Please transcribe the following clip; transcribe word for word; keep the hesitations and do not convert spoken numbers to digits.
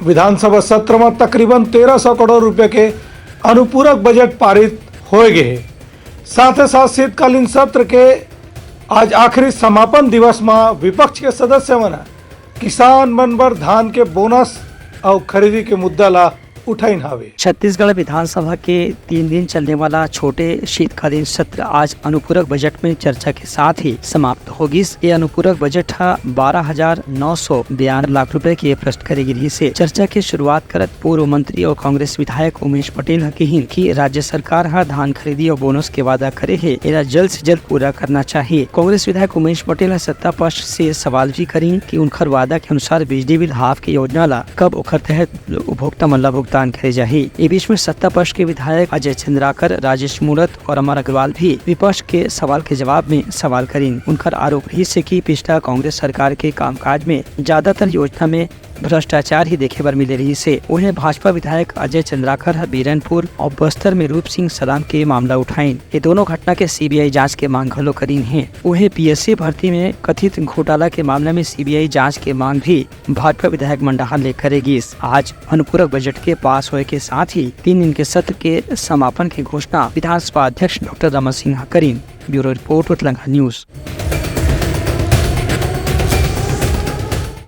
विधानसभा सत्र में तकरीबन तेरह सौ करोड़ रुपए के अनुपूरक बजट पारित होए गए हे। साथ ही साथ शीतकालीन सत्र के आज आखिरी समापन दिवस में विपक्ष के सदस्य मन ह किसान मन बर धान के बोनस अउ खरीदी के मुद्दा ला उठाइन हावे। छत्तीसगढ़ विधानसभा के तीन दिन चलने वाला छोटे शीतकालीन सत्र आज अनुपूरक बजट में चर्चा के साथ ही समाप्त होगिस। ये अनुपूरक बजट ह बारह हजार नौ सौ बयानवे लाख रुपए के प्रस्तुत करे गे रिहिस हे। चर्चा के शुरुआत करत पूर्व मंत्री और कांग्रेस विधायक उमेश पटेल ह किहिन कि राज्य सरकार ह धान खरीदी और बोनस के वादा करे हे, एला जल्द से जल्द पूरा करना चाहिए। कांग्रेस विधायक उमेश पटेल ह सत्ता पक्ष से सवाल भी करिन कि उनकर वादा के अनुसार बिजली बिल हाफ के योजना ला कब ओकर तहत उपभोक्ता मन ला भुगतान करे जाही। ए बीच में सत्ता पक्ष के विधायक अजय चंद्राकर, राजेश मूणत और अमर अग्रवाल भी विपक्ष के सवाल के जवाब में सवाल करिन। उनकर आरोप रहिस हे कि पिछला कांग्रेस सरकार के कामकाज में ज्यादातर योजना में भ्रष्टाचार ही देखे बर मिले रहिस हे। उहें भाजपा विधायक अजय चंद्राकर ह बीरनपुर और बस्तर में रूप सिंह सलाम के मामला उठाइन। ये दोनों घटना के सीबीआई जांच के मांग घलो करिन हे। उहें पीएससी भर्ती में कथित घोटाला के मामला में सीबीआई जांच के मांग भी भाजपा विधायक मन डहार ले करे गिस। आज अनुपूरक बजट के पास होए के साथ ही तीन दिन के सत्र के समापन के घोषणा विधानसभा अध्यक्ष डॉक्टर रमन सिंह ह करिन। Bureau report, Utlanga news.